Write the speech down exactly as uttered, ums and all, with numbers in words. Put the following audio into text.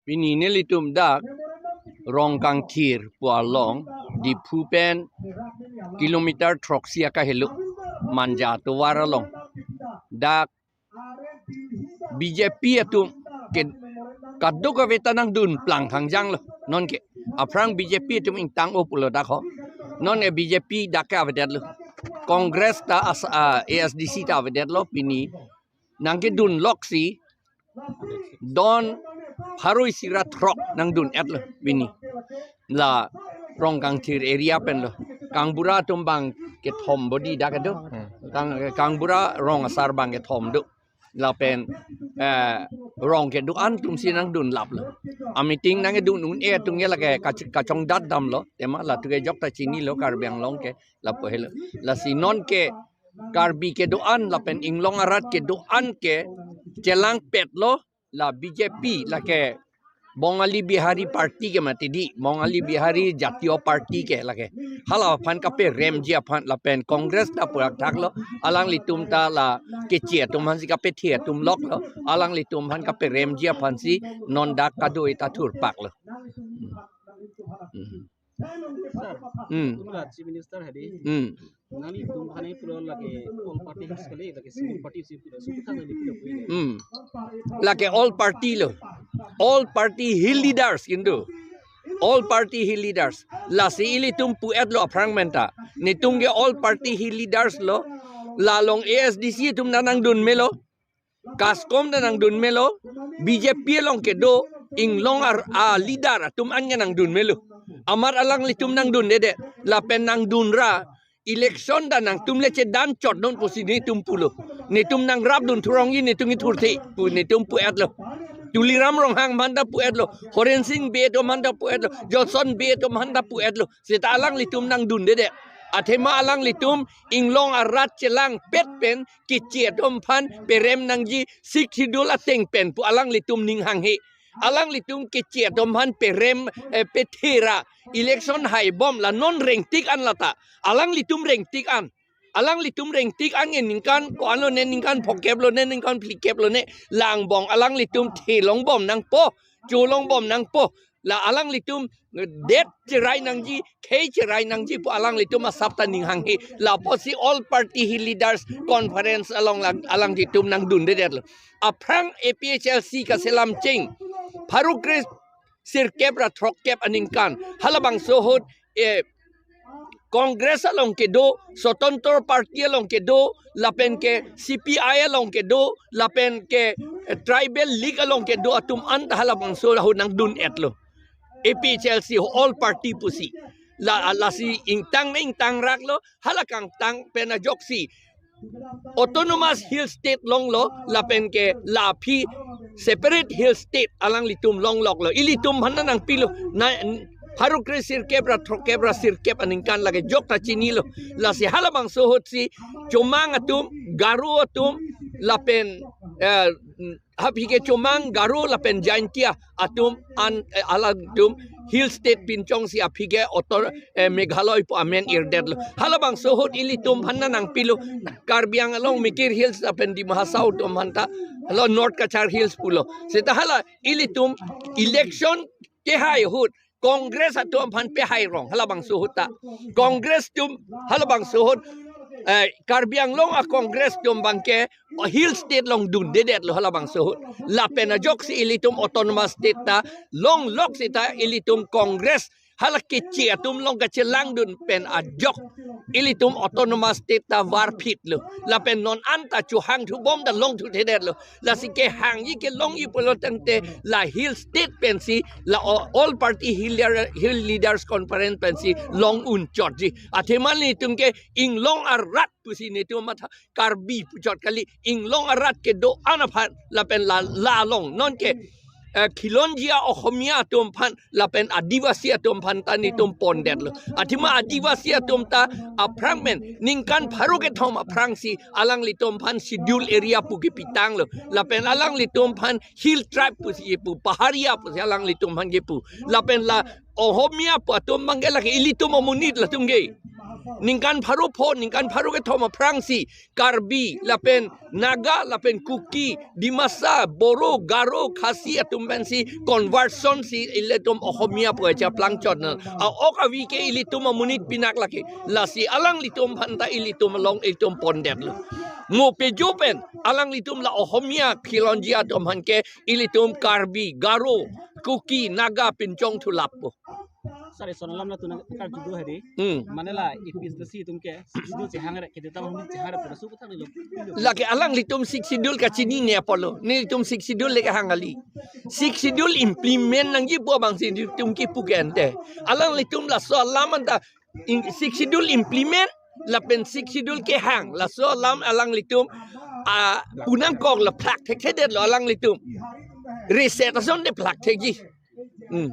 Pini nelitum dak Rongkangthir pu along, Diphu pen kilometer throksi akahelo, Manja tovar along. Dak B J P atum ke kadokave ta nangdun plang khangjang lo. Non ke aphrang B J P atum ingtang-o pulo dak ho. Non ke B J P dak ke avedetlo. Congress ta as, ah, A S D C ta avedetlo, pini nangkedun loksi don pharo isi ra throk nangdun-etlo pini. La Rongkangthir area pen lo. Kangbura atum bang kethom bodi dak kedo. Hmm. Kang, Kangbura rong asar bang kethom do. Lapen, eh, rong kedo-an atum si nangdun laplo. A meeting nangkedun un-e atum ke lake kach-, kachongdat damlo. Tema latum ke jokta chinilo Karbi Anglong ke lapu helo. Lasi non ke Karbi kedo-an lapen inglong arat kedo-an ke chelangpetlo la B J P, lake Bongali Bihari Party ke mati di, Bongali Bihari Jatiya Party ke lake. Hala aphan kaperemji aphan lapen Congress ta purak thaklo, alanglitum ta la keche atum aphan si kapethe atum loklo, alanglitum aphan kaperemji aphan si non dak kado-i ta thurpaklo. Hmm. Sir, hmm, kunba Chief Minister hadi, hmm, nanglitum aphan pulo lake all party has kali, lake single party si pulo, so kotha nangli pulo pulo. Hmm. Lake all party lo. All party hill leaders kintu. All party hill leaders. Lasi ilitum pu-etlo aphrang pen ta. Netum ke all party hill leaders lo. La along A S D C atum ta nangdun melo. Kaskom ta nangdun melo, B J P along kedo, inglong ar, a leader atum an ke nangdun melo. Amat alanglitum nangdundedet, lapen nangdun ra, election ta nangtum le chedan chot non pusi netum pulo. Netum nangrapdun thurongji netum kethurthe, pu netum pu-etlo. Tuliram Ronghang aphan ta pu-etlo, Horen Sing Bey atum aphan ta pu-etlo, Johnson Bey atum aphan ta pu-etlo. Seta alanglitum nangdundedet. Athema alanglitum inglong arat chelangpet pen keche atum aphan perem nangji Sixth Schedule ateng pen pu alanglitum ning hanghe. Alanglitum keche atum aphan perem, eh, pethe ra election haibom la non rengtik an lata. Alanglitum rengtik an. Alanglitum rengtik an ke ningkan ko-an lone, ningkan phokep lone, ningkan phlikep lone, la angbong alanglitum thelongbom nangpo, cholongbom nangpo. La alanglitum det cherai nangji, khei cherai nangji pu alanglitum asap ta ning hanghe. Lapusi All Party Hill Leaders Conference along lang, alanglitum nangdundedetlo. Aphrang A P H L C kaselam cheng pharo kre sirkep ra throkkep aningkan, halabangso ahut, eh, Congress along kedo, Swatantro Party along kedo, lapen ke C P I along kedo, lapen ke, eh, Tribal League along kedo atum an ta halabangso ahut nangdun-etlo. A P H L C all party pusi. La, lasi ingtang na ingtang raklo, hala kangtang pen ajoksi Autonomous Hill State longlo, lapen ke la aphi separate hill state alanglitum longloklo. Ilitum aphan nangpilo, na pharo kre sirkep ra throkkep ra sirkep aningkan lake jokta chinilo. Lasi halabangso ahutsi Chomang atum, Garo atum, lapen, eh, aphi ke Chomang, Garo lapen Jaintia atum an, eh, alangtum hill state pinchongsi aphi ke auto, eh, Meghalaya pu amen irdetlo. Halabangso ahut ilitum aphan nangpilo, Karbi Anglong Mikir Hills lapen Dima Hasao atum aphan ta, hala North Cachar Hills pulo. Seta hala ilitum election kehai ahut Congress atum aphan pehai rong, halabangso ahut ta. Congress atum halabangso ahut, eh, Karbi Anglong a Congress atum abangke hill state along dundedetlo halabangso ahut. Lapen ajoksi ilitum Autonomous State ta longlok seta ilitum Congress hala keche atum along kachelangdun pen ajok ilitum Autonomous State ta varphitlo. Lapen non an ta chohangthubom ta longthuthedetlo. Lasi kehangji kelongji pulo tangte la hill state pensi, la o-, all party hill leader, hill leaders conference pensi long unchotji. Athema netum ke inglong arat pusi netum matha, Karbi puchot kali, inglong arat kedo-an aphan lapen la, la along non ke, eh, khilonjia Ohomia atum aphan lapen Adivasi atum aphan ta netum pondetlo. Athema Adivasi atum ta aphrang pen ningkan pharo kethom aphrangsi alanglitum aphan schedule area pu kepitanglo. Lapen alanglitum aphan hill tribe pusi kepu, paharia pusi alanglitum aphan kepu. Lapen la Ohomia pu atum abangke lake ilitum amonit latum ke. Ningkan pharo pho, ningkan pharo kethom aphrangsi Karbi, lapen Naga, lapen Kuki, Dimasa, Boro, Garo, Khasi atum pensi conversion si ilitum Ohomia pu cheplang chot na. A-ok avi ke ilitum amonit pinak lake. Lasi alanglitum aphanta ilitum along ilitum pondetlo. Mo pejo pen alanglitum la Ohomia khilonji atum aphan ke ilitum Karbi, Garo, Kuki, Naga pinchong thu lappo. Sir, lason alam la tunang karjudo hadi. Hmm. Mane la APHLC atum ke Sixth Schedule chehang re, kedeta hum chehang re, pada su kethang lo. Lake alanglitum Sixth Schedule kachinine apotlo. Nelitum Sixth Schedule le kehang kali. Sixth Schedule implement nangji pu abangsi nelitum kipu ke ante. Alanglitum laso alam anta in, Sixth Schedule implement lapen Sixth Schedule kehang. Laso alam alanglitum a punangkok la phlak thekthedetlo alanglitum. Reset asonte phlak thekji. Hmm.